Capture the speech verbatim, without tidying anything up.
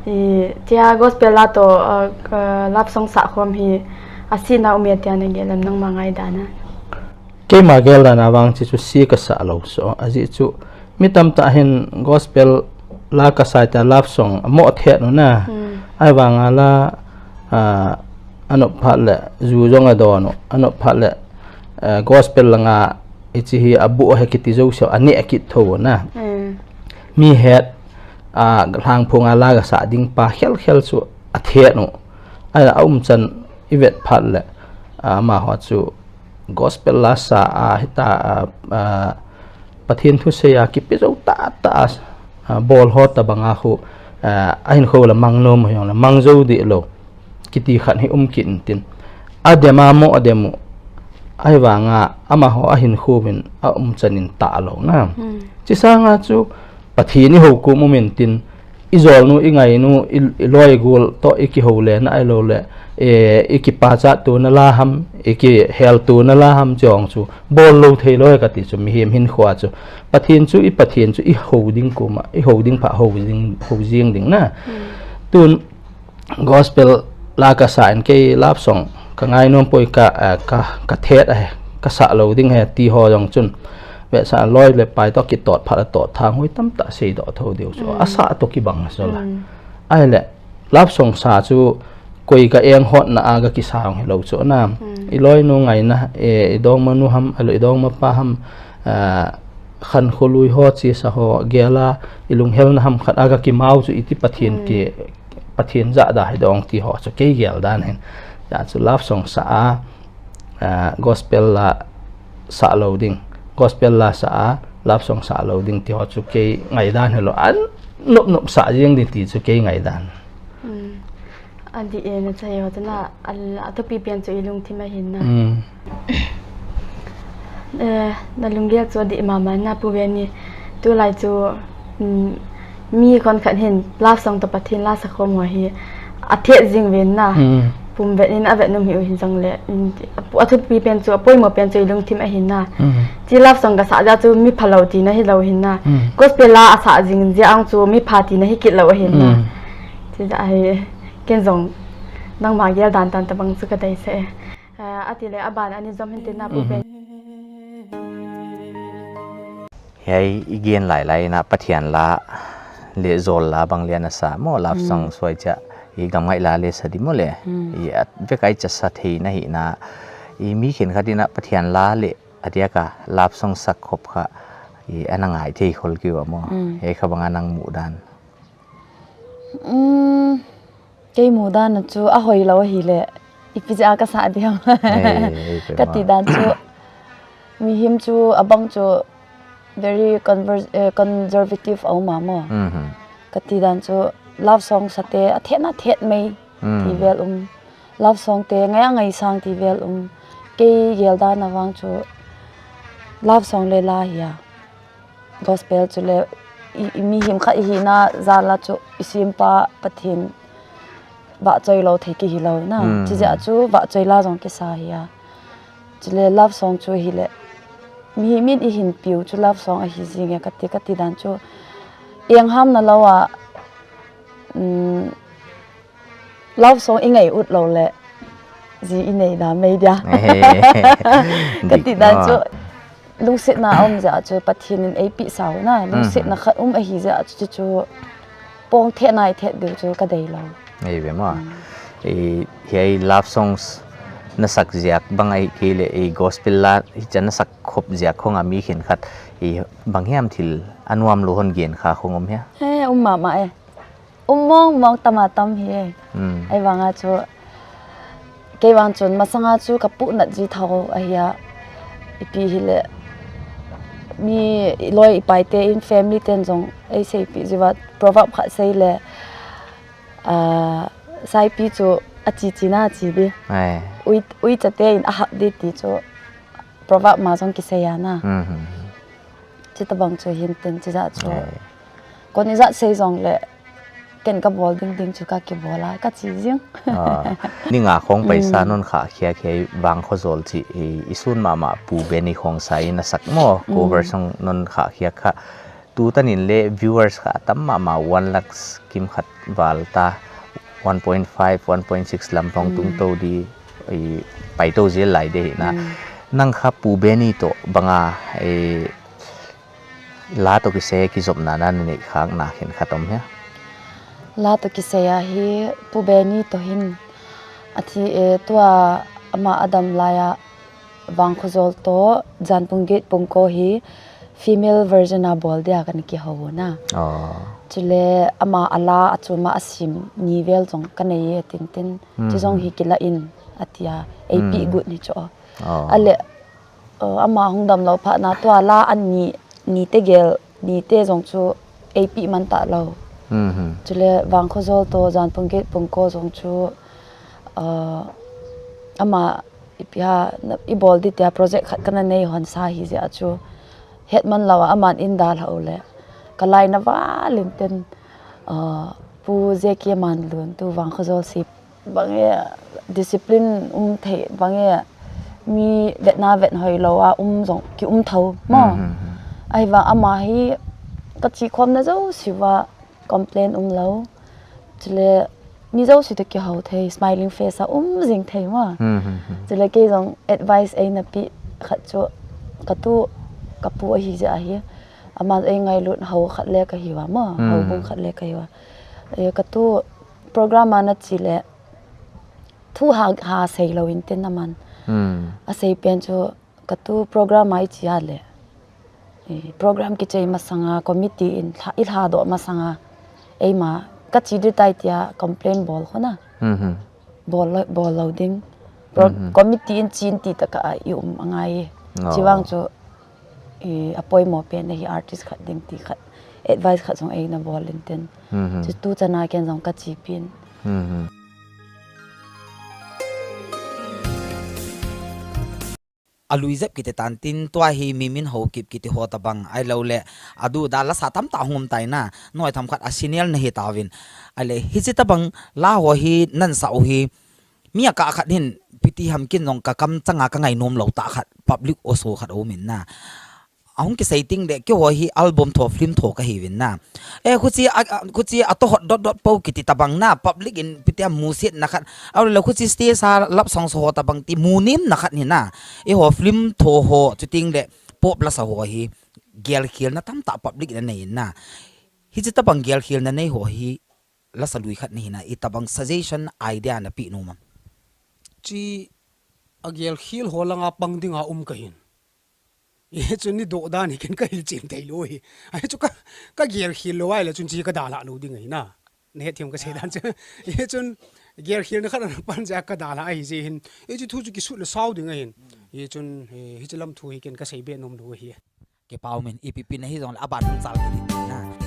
Tia gospel la toh love song sah khom hi asina um e tia nagel em, nangma ngaidan a? Keima gel dan a vang chu chu si kasah lou so, ajeh chu mi tamtah hin gospel la kasah tia love song amoh thet u na. Ahivanga la anop phat le ju jong adon u, anop phat le gospel langa hiche hi abuh ahi kiti jouse aneh kit thou u na. Mi het a lhangphong a la kasah ding pa khelkhel chu athet u. Aumchan ivet phat le amaho chu gospel la sa a hita a Pathen thusei a kipe jou tahtah a bol ho tobanga khu ahinkho le mang nom u hijongle mang jou deh lou kiti khat hi um kit intin, adem a moh adem u. Ahivanga amaho ahinkho uvin aumchan in tah lou na. Chusanga chu Pathen ihoukum um intin, ijolnu, ingainu, iloi igol toh ikihou lena ahiloule ikipachat tona la ham, ikihel tona la ham, chujong chu bol lou thei lou e kati chu mihem hinkho a chu Pathen chu, i Pathen chu ihou ding koma, ihou ding pha hou jeng ding na. Tun gospel la kasah in kei love song kangai nompoi, kathet ahi, kasah lou ding ahi ti ho jong chun vetsah loi le pai toh kitot phat le tot thang hoi tamtah seidoh thou diu chu asah toh kibang chu la. Ahile love song sa chu koi ka enghotna a kakisa jong hilou chu na. Iloinu ngaina, idongmanu ham, ahilou idongmapa ham, khankho lui ho, chesa ho gel a ilunghelna ham khat a kakimau chu iti Pathen jah da hidong ti ho chu kei gel dan hin. Hijeh chun love song sa a gospel la sah lou ding, gospel la sa a love song sah lou ding ti ho chu kei ngaidan hilou, anop nop sah jeng ding ti chu kei ngaidan. Adih e, nachahe ho chun athupi pen chu ilungthim ahin na. Nalunggel chu adih mama na Pu Veni. Tulai chu mi khonkhat hin love song toh Pathen la sakhom ho hi athet jing uvin na. Pum vet in avet nom hih u hijongle, athupi pen chu, apoimo pen chu ilungthim ahin na. Hiche love song kasah jeh a chu miphalou tina hilou hin na. Gospel la asah jing jeh a chu mipha tina hikit lou ahin na. Chujeh a hi ken jong nangma gel dan tan tobang chu kadeisah e. Atile aban a ni jom hin tin na Pu Veni. Hiai igen lailai na Pathen la le jol la bang le nasa mo, love song soi cha, igam ngai la le sa di mo le, ivek a ichasa thei na hi na, imi khenkhat in a Pathen la le adiak a love song sak khop kha ana ngai thei khol kei u a mo. Hiai kha bang a nang mudan? Kei mudan a chu ahoilou ahile ipi jeh a kasah diam kati dan chu, mihem chu abang chu very conservative a um a mo. Kati dan chu love song sate athetna thet mai ti vel um, love song te ngai a ngaisang ti vel um. Kei gel dan a vang chu love song le la hi a, gospel chule mihem khat ihina jal a chu isempa Pathen vahchoilou thei kei hilou na. Chujeh a chu vahchoi la jong kisa hi a. Chule love song chu hile mihem in ihinpiu chu love song ahi jing e kati, kati dan chu, enghamna lou a love song ingai ut lou le ji inei dan mai dia kati dan chu, lungsetna aum jeh a chu Pathen in eipeh sau na, lungsetna khat um ahi jeh a chu, chu pong thet nai thet diu chu kadeilou. Hiai love songs nasak jeh bang ahikei le gospel la hicha nasak khop jeh khong a mi khenkhat bang hiam thil anuam lou hon gen kha khong um hia? He, um mama e. Um mong mong tama tam hi e. Ahivang a chu, kei vang chun masang a chu kapuhnat ji thou ahi a, ipi hile, mi loi ipai te in family ten jong eiseipeh jiu va, proverb khat sei le, saipi chu achi chi na achi di, uicha te in ahap di ti chu proverb ma jong kisei a na. Chutobang chu hin tin chijeh chu, kon ijat sei jongle ken kabol ding ding chu kakibol a kachi jing. Ni nga khong paisa non khah khiak hiai vang khojol chi, isun mama Pu Benny Khongsai in asak mo, cover song non khah khiak kha, tu tanin le viewers kha atam mama, one lakhs kimkhat val ta, one point five, one point six lam phong tung to di, i, pai to zel lai de hi na. Nang kha Pu Benny to banga, i, la to kisei kijopna na nei khak na khen khat om he. La to kisei a hi Pu Benny to hin athi, e, tua ama adam lai a Vangkhojol to Janpung Gate Pungko hi female version a bol dia kana kihou na. Oh. Chule ama ala achuma asim ni vel jong kanei e tintin. Chu jong hi kila in atia, eipi gut ni chu. Oh. Ale, uh, ama hung dam lou phat na tua la an ni, ni te gel, ni te jong chu eipi man ta lou. Chule Vangkhojol to Janpung Gate Pungko jong chu, uh, ama ipi ha, na, i bol di tia project khat kana nei hon sa hi jeh a chu het man lou a, aman in dal hou le. Ka lai na valin ten, uh, Pu J K Manlun tu Vangkhojol si bang e, discipline um thei, bang e, mi vetna vet hoi lou a um jong ki um tho mo. Ahivang ama hi ka chi khom na jouse uva complain um lou. Chule mi jouse to kihou thei, smiling face a um jing thei mo. Chule kei jong advice eina pe khat chu ka tu ka pu ahi jeh ahi. Ama ei ngailut hou khat le ka hiuva mo, houbung khat le ka hiuva. E, ka tu program a na chi le thu ha, ha sei lou in tin aman. A sei pen chu ka tu program a i chi a le. E, program kichai masanga committee in lha, i lha doh masanga. Eima ka chi di tai tia complain bol kho na. Bol lou, bol lou ding. Pro-, committee in chin ti taka a i um angai. Chi vang chu, i, a poimo pen hi artist khat ding ti khat. Advice khat jong eina bol in tin. Chu tu chana ken jong ka chi pin. A lui jep kiti tan tin tua hi mi min ho kip kiti ho tabang ai lo le a du da la sa tam ta hung um tai na noi tham khat a senior na hi ta vin ai le hi chi tabang la ho hi nan sa u hi mi a ka khat hin piti ham kin jong ka kam changa ka ngai nom lo ta khat public o so khat o min na a hung ki sei ting le ki ho hi album tho film tho ka hi vin na. E, khuchi a, a, khuchi a to hot dot dot po kiti tabang na, public in piti a musit na khat. Au le khuchi stage a love song so tabang ti munim na khat ni na. I ho film tho ho, chuting le pop la sa ho hi, gel khel na tam ta public na nei na. Hi chi tabang gel khel na nei ho hi, la sa lui khat ni na, i tabang suggestion idea na pi nu mam. Chi a gel khel ho langa pang ding a um ka hin. Hichun ni doh dan hi ken ka hil chem thei lou hi. Ahi chu ka, ka gel khel lou ai le chun chi ka dalha lou ding ahi na. Na het them ka sei dan chu. Hichun gel khel na khat na pan ja ka dalha ahi je hin. Hichu thu chu kisut le sau ding ahin. Hichun, eh, hichu lam thu hi ken ka sei be nom lou ahi. Ke pau min, ipi pi na hi jong le aban hung chal kiti na.